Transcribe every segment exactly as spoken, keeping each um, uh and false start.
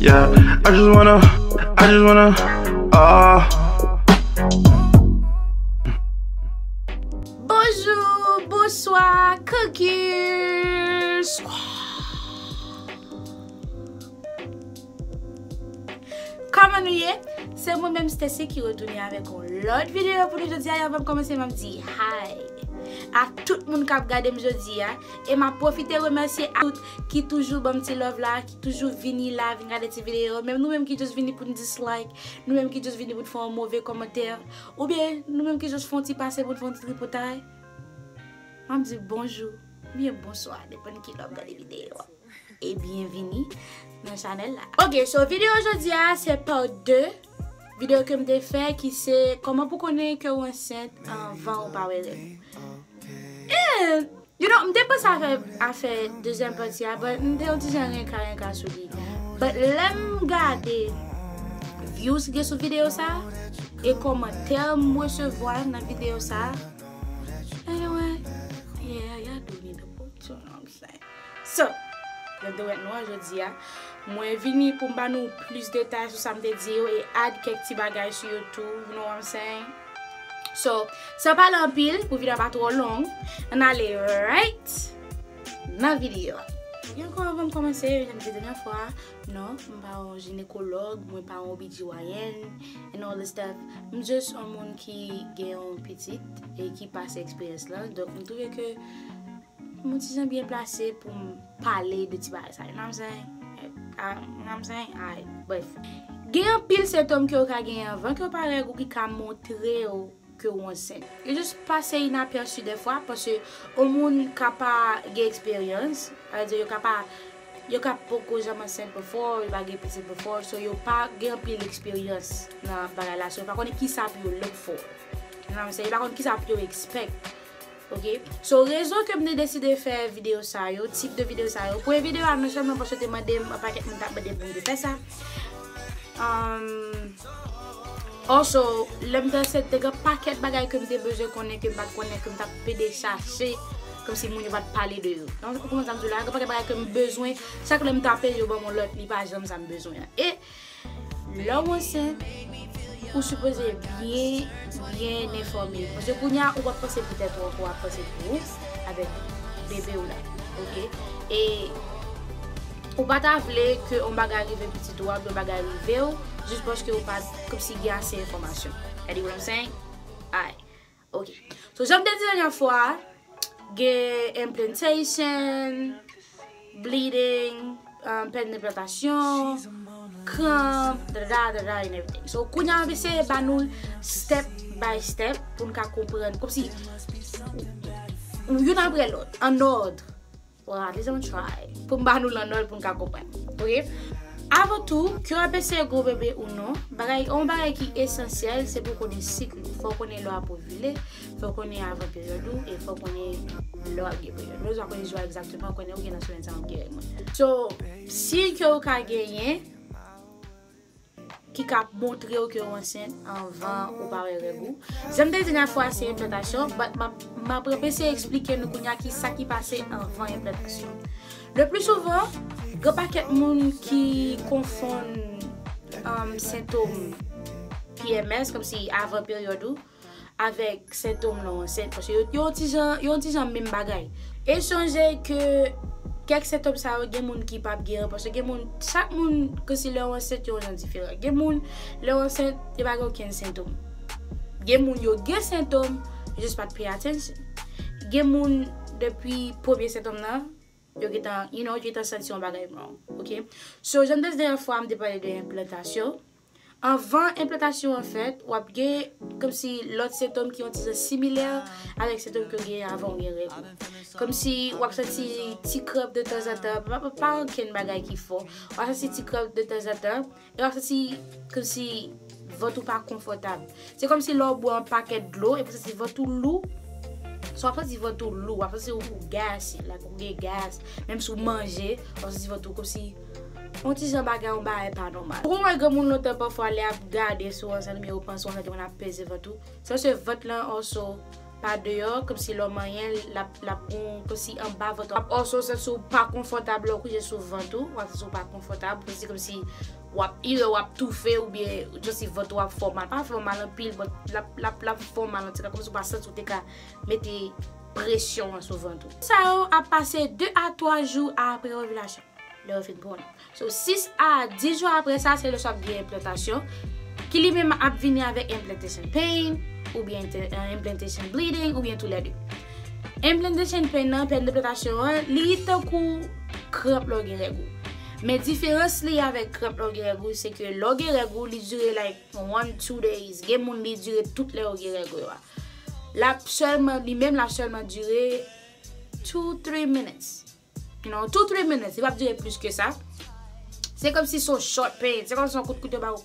Yeah, I just wanna, I just wanna, ah. Bonjou, bonswa, cookies. Kòman nou ye? Se mwen menm Stacy ki retounen avèk yon lòt videyo pou nou jodi a. Anvan m kòmanse, m ap di hi a tout moun k ap gade m jodi a. E m ap pwofite remèsye a tout ki toujou ban m ti love la, ki toujou vini la, vin gade ti videyo. Menm nou menm ki just vini pou n dislike, nou menm ki just vini pou n fè yon move kòmantè, oubyen nou menm ki just fè yon ti pase pou n fè yon ti tripotay. M ap di bonjou, oubyen bonswa, depann ki lè w ap gade videyo a. E byenvini nan chanèl la. Ok, so videyo jodi a se part de videyo ke m te fè ki se kòman pou konnen ke w ansent anvan ou pa wè règ ou. And, you know, m te panse a fè, a fè dezyèm pati a, but m te yon ti jan renka renka sou li. But lè m gade views ki gen sou videyo sa, e kòmantè m resevwa nan videyo sa, anyway, yeah, y'all do need a book too, you know what I'm saying? So, lè m te wèt nou an jodi a, mwen vini pou m ba nou plis detay sou sa m te di yo e add kèk ti bagay sou yo tou, you know what I'm saying? So, san pale anpil, pou videyo a pa twò long, ann ale right nan videyo a. E ankò anvan m kòmanse, jan m te di dènye fwa, non, m pa yon jinekològ, mwen pa yon O B G Y N, and all this stuff. M just yon moun ki gen yon pitit e ki pase eksperyans lan. Donk, m twouve ke m yon ti jan byen plase pou m pale de ti bagay sa. You know what I'm saying? Ah, you know what I'm saying? Alright, bref. Gen anpil sentòm ke w ka genyen anvan ke w pa règ ou ki ka montre w ke w ansent. Yo just pase inapèsi dèfwa, paske yon moun ka pa gen eksperyans, sa vle di yo ka pa, yo ka poko janm ansent before, yo pa gen pitit before, so yo pa gen anpil eksperyans nan bagay la, so yo pa konnen kisa pou yo look for. You know what I'm saying? Yo pa konn kisa pou yo expect. Ok? So, rezon ke m te deside fè videyo sa yo, tip de videyo sa yo. Premye videyo a, non sèlman paske yo te mande m, yon pakèt moun t ap mande m pou m te fè sa. Um, also, lè m te ansent, te gen pakèt bagay ke m te bezwen konnen, ke m pa t konnen, ke m t ap pede chache, kòmsi moun yo pa t pale de yo. Donk, ou konprann sa m di w la? Gen pakèt bagay ke m bezwen, chak lè m tape, yo ban m yon lòt, li pa janm sa m bezwen an. E lè w ansent, ou sipoze byen, byen enfòme. Paske kounye a, ou p ap panse pou tèt ou ankò, w ap panse pou ou, avèk bebe w la. Ok? E ou pa ta vle ke yon bagay rive pitit ou a, oubyen yon bagay rive w, jis paske ou pa t kòmsi gen ase enfòmasyon. Gade what I'm saying? Alright. Ok. So, jan m te di dènye fwa, gen implantation, bleeding, um, pèn d'implantasyon, kranp, dada, dada, and everything. So, kounye a, m ap eseye ba nou step by step pou n ka konprann. Kòmsi, youn apre lòt, an òd. Well, at least I'm try. Pou m ba nou l an òd pou n ka konprann. Ok? Avan tou, ke w ap eseye gwo bebe ou non, bagay, yon bagay ki esansyèl, se pou w konnen sik ou. Fò w konnen lè w ap ovile, fò w konnen avan peryòd ou, e fò w konnen lè w ap gen peryòd. Mwen bezwen konnen jou a egzakteman, konnen ou gen nan semèn sa a w gen règ mwen. So, siy ke w ka genyen, ki ka montre w ke w ansent anvan ou pa wè règ ou. Jan m te di dènye fwa, se implantasyon, but m ap, m ap eseye eksplike nou kounye a ki sa ki pase anvan implantasyon. Le pli souvan, gen pakèt moun ki konfonn, um, sentòm P M S, kòmsi avan peryòd ou, avèk sentòm lè w ansent, paske yo, yo ti jan, yo ti jan menm bagay. E sonje ke kèk sentòm sa yo, gen moun ki p ap gen yo, paske gen moun, chak moun, kòmsi lè w ansent, yo yon jan diferan. Gen moun, lè w ansent, yo pa gen okenn sentòm. Gen moun, yo gen sentòm, yo just pa t pay attention. Gen moun, depi premye sentòm nan, yo gentan, you know, yo gentan santi yon bagay wrong, ok? So, jan m te di dènye fwa, m te pale de implantasyon. Anvan implantasyon an fèt, w ap gen kòmsi lòt sentòm ki yon ti jan similè avèk sentòm ke w genyen avan w gen règ ou. Kòmsi w ap santi ti kranp de tanzantan, pa, pa, pa okenn bagay ki fò. W ap santi ti kranp de tanzantan, e w ap santi kòmsi vant ou pa konfòtab. Se kòmsi lè w bwè yon pakèt dlo, epi w santi vant ou lou. So, w ap santi vant ou lou, w ap santi ou, ou gassy, like ou gen gas. Menm si w manje, w ap santi vant ou kòmsi yon ti jan bagay, yon bagay pa nòmal. Ou konn wè granmoun lontan pafwa lè y ap gade si w ansent oubyen yo panse w ansent, yo konn ap peze vant ou. Se paske vant lan also pa deyò, kòmsi lè w manyen l, l ap, l ap gon, kòmsi anba vant ou. W ap also santi w pa konfòtab lè w kouche sou vant ou, w ap santi w pa konfòtab, kòmsi, kòmsi w ap ire, w ap toufe, oubyen just si vant ou ap fè w mal. Pa fè w mal anpil, but l ap, l ap, l ap fè w mal antouka, kòmsi w pa santi w te ka mete presyon an sou vant ou. Sa yo ap pase de a twa jou apre ovilasyon. Lè yo fin pran. So, sis a dis jou apre sa, se lè sa ap gen enplantasyon, ki li menm ap vini avèk implantation pain, oubyen inte- eh, implantation bleeding, oubyen toulède. Implantation pain nan, pèn de plantasyon an, li tankou kranp lè w gen règ ou. Men diferans li avèk kranp lè w gen règ ou, se ke lè w gen règ ou, li dire like one, two days. Gen moun li dire tout lè yo gen règ yo a. L ap sèlman, li menm l ap sèlman dire two, three minutes. You know, two, three minutes. Li p ap dire plis ke sa. Se kòmsi se yon short pain. Se kòmsi se yon kout kouto ba ou.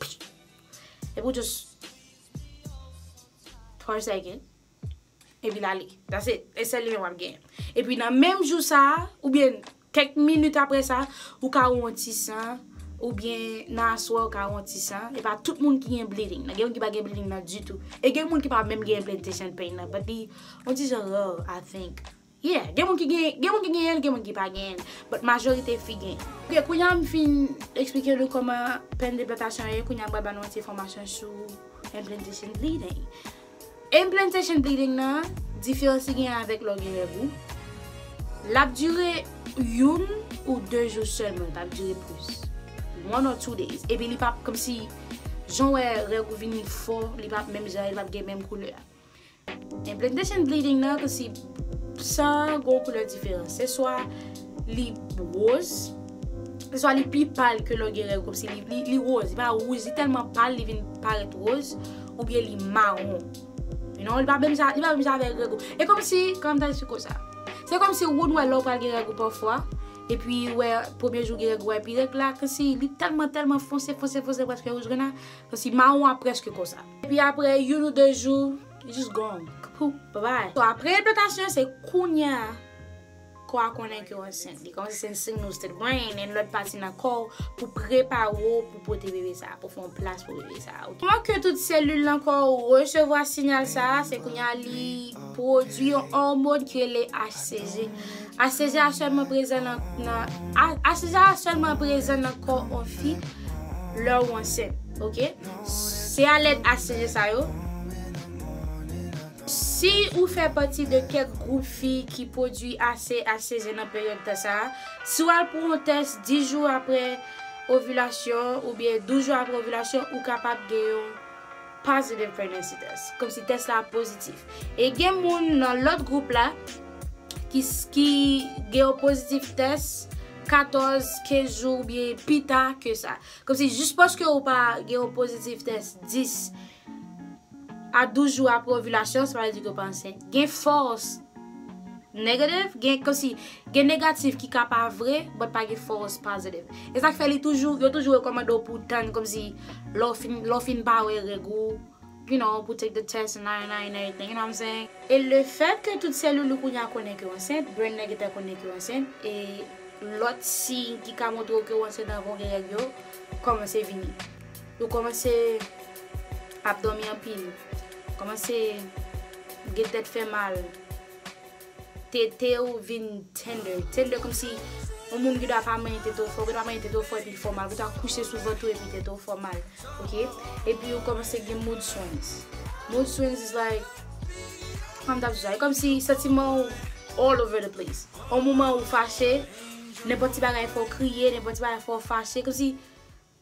Epi w just four second. Epi l ale. That's it. E sèl li menm w ap genyen. Epi nan menm jou sa a, oubyen kèk minit apre sa, ou ka wè yon ti san, oubyen nan aswè ou ka wè yon ti san. E pa tout moun ki gen bleeding nan. Gen moun ki pa gen bleeding nan ditou. E gen moun ki pa menm gen implantation pain nan. But li, yon ti jan rare, I think. Yeah, gen moun ki gen, gen moun ki genyen l, gen moun ki pa genyen l. But majorite fi genyen. Ok, kounye a m fin eksplike nou kòman pèn de plantasyon ye, kounye a m pral ba nou yon ti enfòmasyon sou implantation bleeding. Implantation bleeding nan, diferans li genyen avèk lè w gen règ ou. L ap dire youn ou de jou sèlman, l p ap dire plis. One or two days. Epi li p ap, kòmsi, jan w wè règ ou vini fò, li p ap menm jan, li p ap gen menm koulè a. Implantation bleeding nan, kòmsi san an gen yon koulè diferan. Se swa li woz, se swa li pi pal ke lè w gen règ, kòmsi li, li, li woz, li pa wouj, li tèlman pal, li vin parèt woz, oubyen li mawon. You know, li pa menm jan, li pa menm jan avèk règ ou. E kòmsi, kòman m ta eksplike w sa? Se kòmsi ou konn wè lè w pral gen règ ou pafwa, epi wè premye jou gen règ ou, epi règ la, kòmsi li tèlman, tèlman fonse, fonse, fonse, prèske wouj grenn, kòmsi mawon an prèske konsa. Epi apre youn ou de jou, li just gone. Kapou, bye bye. So, apre enplantasyon, se kounye a kò a konnen ke w ansent. Li kòmanse send signals to the brain and lòt pati nan kò w pou prepare w pou pote bebe sa, pou fè yon plas pou bebe sa. Ok. Pandan ke tout selil nan kò w resevwa siyal sa, se kounye a li pwodui yon òmòn ki rele H C G. H C G a sèlman prezan nan, nan, a- H C G a sèlman prezan nan kò yon fi lè w ansent, ok? Se alèd H C G sa yo. Si ou fè pati de kèk gwoup fi ki pwodui ase H C G nan peryòd tan sa a, si w al pou yon tès dis jou apre ovilasyon oubyen douz jou apre ovilasyon, ou kapab gen yon positive pregnancy test. Kòmsi tès la pozitif. E gen moun nan lòt gwoup la ki, ki gen yon pozitif tès katòz, kenz jou oubyen pi ta ke sa. Kòmsi jis paske ou pa gen yon pozitif tès dis a douz jou apre ovilasyon, sa pa vle di ke w pa ansent. Gen false negative, gen kòmsi gen negatif ki ka pa vre, but pa gen false positive. E sa k fè li toujou, yo toujou rekòmande w pou w tann kòmsi lè w fin, lè w fin pa wè règ ou, you know, pou take the test and, and, and everything, you know what I'm saying? E lefèt ke tout selil ou kounye a konnen ke w ansent, brain nan gentan konnen ke w ansent, e lòt siy ki ka montre w ke w ansent anvan w gen règ yo kòmanse vini. Ou kòmanse ap dòmi anpil, kòmanse gen tèt fè mal, tete w vin tender. Tender kòmsi yon moun ki dwa pa manyen tete w fò, ki dwa manyen tete w fò epi l fè w mal, ki dwa kouche sou vant ou epi tete w fè w mal. Ok? Epi ou kòmanse gen mood swings. Mood swings is like, kòman m ta di sa? E kòmsi santiman ou all over the place. Yon moman ou fache, nenpòt ti bagay fè w kriye, nenpòt ti bagay fè w fache, kòmsi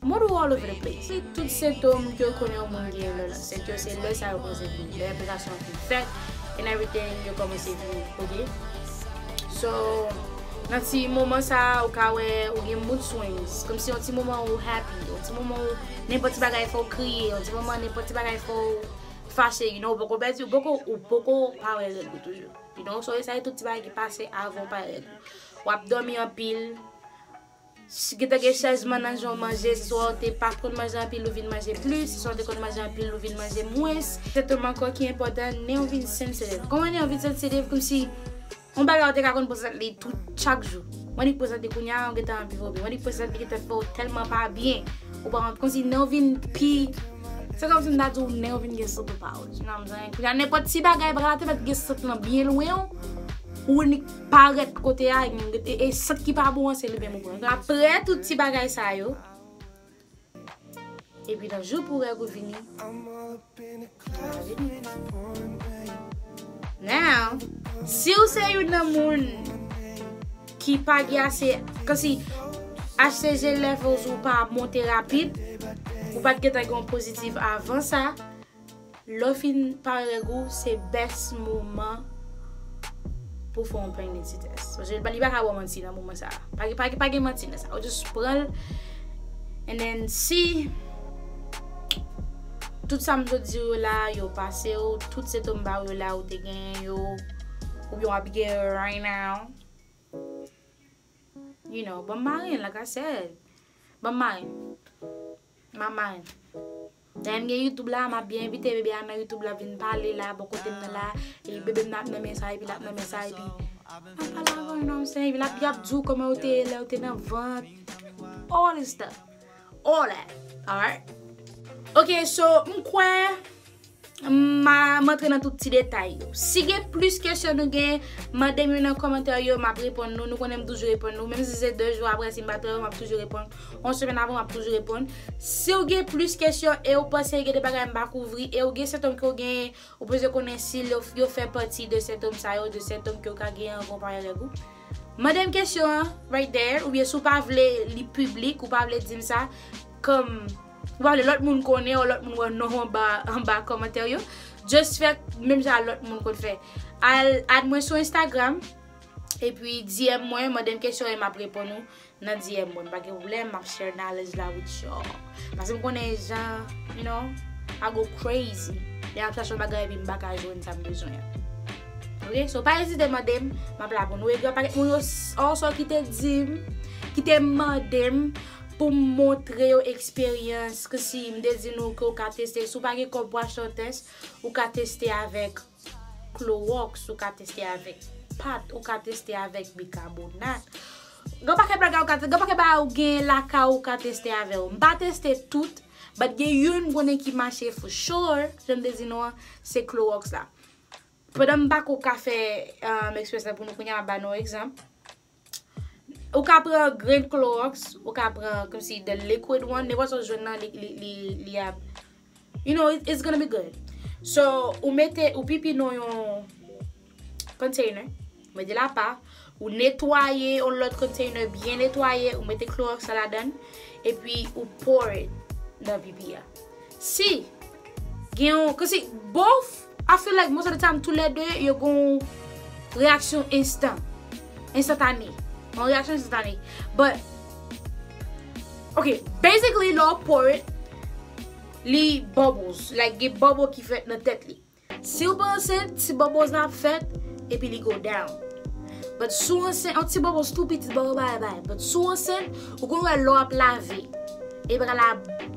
mood ou all over the place. Se tout sentòm ke w konnen yon moun gen lè l ansent yo, se lè sa yo kòmanse vini. Lè enplantasyon an fin fèt and everything, yo kòmanse vini, ok? So, nan ti moman sa a, ou ka wè ou gen mood swings. Kòmsi yon ti moman ou happy, yon ti moman ou nenpòt ti bagay fè w kriye, yon ti moman nenpòt ti bagay fè w fache, you know, ou poko pèdi, ou poko, ou poko pa wè règ ou toujou. You know, so e sa e tout ti bagay ki pase avan w pa wè règ ou. W ap dòmi anpil, si gentan gen chanjman nan jan w manje, se swa w te pa konn manje anpil, ou vin manje plis, se swa w te konn manje anpil, ou vin manje mwens. Se tèlman kò ki enpòtan, nen w vin sensitive. Kòman nen w vin sensitive? Kòmsi yon bagay ou te ka konn prezante li tout, chak jou. Mwen li prezante kounye a, ou gentan anvi vomit. Mwen li prezante li gentan fè w tèlman pa byen. Ou pa kont, kòmsi nen w vin pi Se kòmsi m ta di w nen w vin gen sant ou pa w. You know what I'm saying? Kounya nenpòt ti bagay pa ka te mèt gen sant lan byen lwen w. Ou nik parèt kote a, e, e sant ki pa bon an se li menm ou pran. Aprè tout ti bagay sa yo, epi nan jou pou règ ou vini, Now, si w se youn nan moun ki pa gen ase, kòmsi H C G levels ou pa monte rapid, ou pa t gentan gen yon pozitif avan sa, lè w fin pare règ ou, se best moman pou fè yon pregnancy test. Paske li pa, li pa ka ba w manti nan moman sa. Pa, pa, pa gen manti nan sa. Ou just pran l, and then si tout sa m sot di w yo la, yo pase w, tout sentòm ba w yo la, ou te genyen yo, oubyen w ap genyen yo right now. You know, ban m mare l, like I said. Ban m mare l. M ap mare l. Dayè m gen YouTube la, m ap byen envite bebe a nan YouTube la vin pale la, bò kote m nan la, e bebe m nan ap nan men sa, epi l ap nan men sa, epi m ap pale avè w, you know what I'm saying? Epi l ap, y ap di w kòman yo te ye lè yo te nan vant. All this stuff. All that. Alright? Ok, so, m kwè, m a, m antre nan tout ti detay yo. Si gen plis kesyon nou gen, mande m yo nan kòmantè yo, m ap reponn nou. Nou konnen m toujou reponn nou. Menm si se de jou apre, si m pa t wè w, m ap toujou reponn. Yon semèn apre, m ap toujou reponn. Si w gen plis kesyon e w panse gen de bagay m pa kouvri, e w gen sentòm ke w genyen, ou bezwen konnen si yo, yo fè pati de sentòm sa yo, de sentòm ke w ka genyen anvan w pare règ ou, mande m kesyon an right there, oubyen si w pa vle li piblik, ou pa vle di m sa, kòm, ou pa vle lòt moun konnen, ou lòt moun wè non w anba, anba kòmantè yo, just fè menm jan lòt moun konn fè. Al add mwen sou Instagram, epi D M mwen, mande m kesyon e m ap reponn ou nan D M mwen. M pa gen pwoblèm, m ap share knowledge la with y'all. Paske m konnen jan, you know, I go crazy. Lè m ap chache yon bagay epi m pa ka jwenn sa m bezwen an. Ok, so pa ezite mande m, m ap la pou nou. E gen yon pakèt moun yo s-, also ki te di m, ki te mande m pou m montre yo eksperyans, ke si m te di nou ke w ka teste, si w pa gen kòb pou achte yon tès, ou ka teste avèk Clorox, ou ka teste avèk pat, ou ka teste avèk bikabonat. Gen pakèt bagay ou ka, gen pakèt bagay ou gen lakay ou ka teste avè yo. M pa teste tout, but gen youn m konnen ki mache for sure, jan m te di nou an, se Clorox la. Pandan m pako ka fè, um, eksperyans la pou nou kounye a, m ap ba nou egzanp. Ou ka pran grenn Clorox, ou ka pran kòmsi the liquid one, nenpòt sa w jwenn nan, li, li, li, li ap, you know, it, it's gonna be good. So, ou mete, ou pipi nan yon container, ou mete l apa, ou netwaye yon lòt container byen netwaye, ou mete Clorox la ladan, epi ou pour it nan pipi a. Si gen yon, kòmsi both, I feel like most of the time, toulède yo gen yon reyaksyon enstan, enstantane. Yon reyaksyon enstantane. But, ok, basically, lè w pour it, li bubbles. Like, gen bubble ki fèt nan tèt li. Si w pa ansent, ti bubbles la ap fèt, epi li go down. But si w ansent, yon ti bubbles tou piti, bubble bay bay. But si w ansent, ou konn wè lè w ap lave, e bagay la,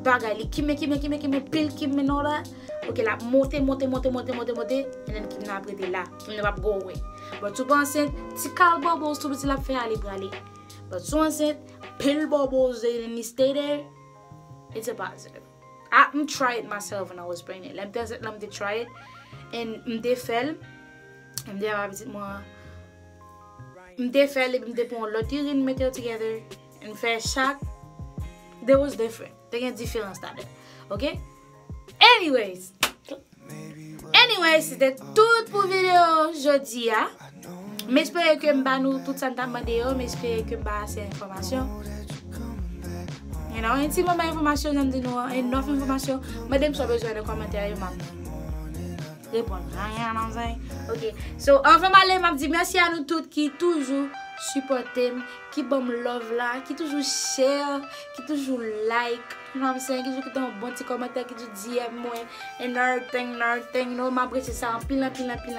bagay li kimen, kimen, kimen, kimen, pil kimen nan w la. Ok, l ap monte, monte, monte, monte, monte, monte, and then kimen nan ap rete la. Kimen nan p ap go away. But si w pa ansent, ti kal bubbles tou piti l ap fè ale prale. But si w ansent, pil bubbles, and then li stay there, it's a positive. I, m try it myself when I was pregnant. Lè m te ansent la, m te try it. And m te fè l. M te avè pitit mwen. M te fè l, epi m te pran yon lòt irin, mete yo together. And fè chak. There was different. Te gen diferans ladan. Ok? Anyways. Anyways, se te tout pou videyo jodi a. M espere ke m ba nou tout sa n t ap mande yo. M espere ke m ba ase enfòmasyon. You know, yon ti moman enfòmasyon, jan m di nou an, enough enfòmasyon. Mande m sa w bezwen nan kòmantè yo, m ap reponn. You know what I'm saying? Ok. So, anvan m ale, m ap di mèsi a nou tout ki toujou sipòte m, ki ban m love la, ki toujou share, ki toujou like. You know what I'm saying? Ki toujou kite yon bon ti kòmantè, ki toujou D M mwen. And another thing, another thing, you know, m apresye sa anpil, anpil, anpil.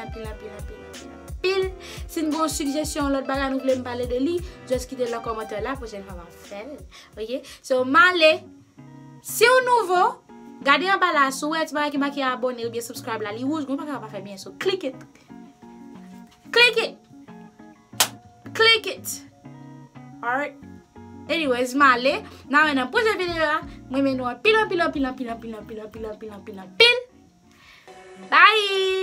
Si n gen yon sigjesyon, yon lòt bagay nou vle m pale de li, just kite l nan kòmantè la, pwochèn fwa m ap fè l. Ok? So, m ale. Si w nouvo, gade anba la, si w wè ti bagay ki make abone oubyen subscribe la, li wouj, gon bagay pa fè byen, so click it. Click it. Click it. Alright. Anyways, m ale. N a wè nan pwochen videyo a. Mwen renmen nou anpil, anpil, anpil, anpil, anpil, anpil, anpil, anpil, anpil, anpil, anpil. Bye!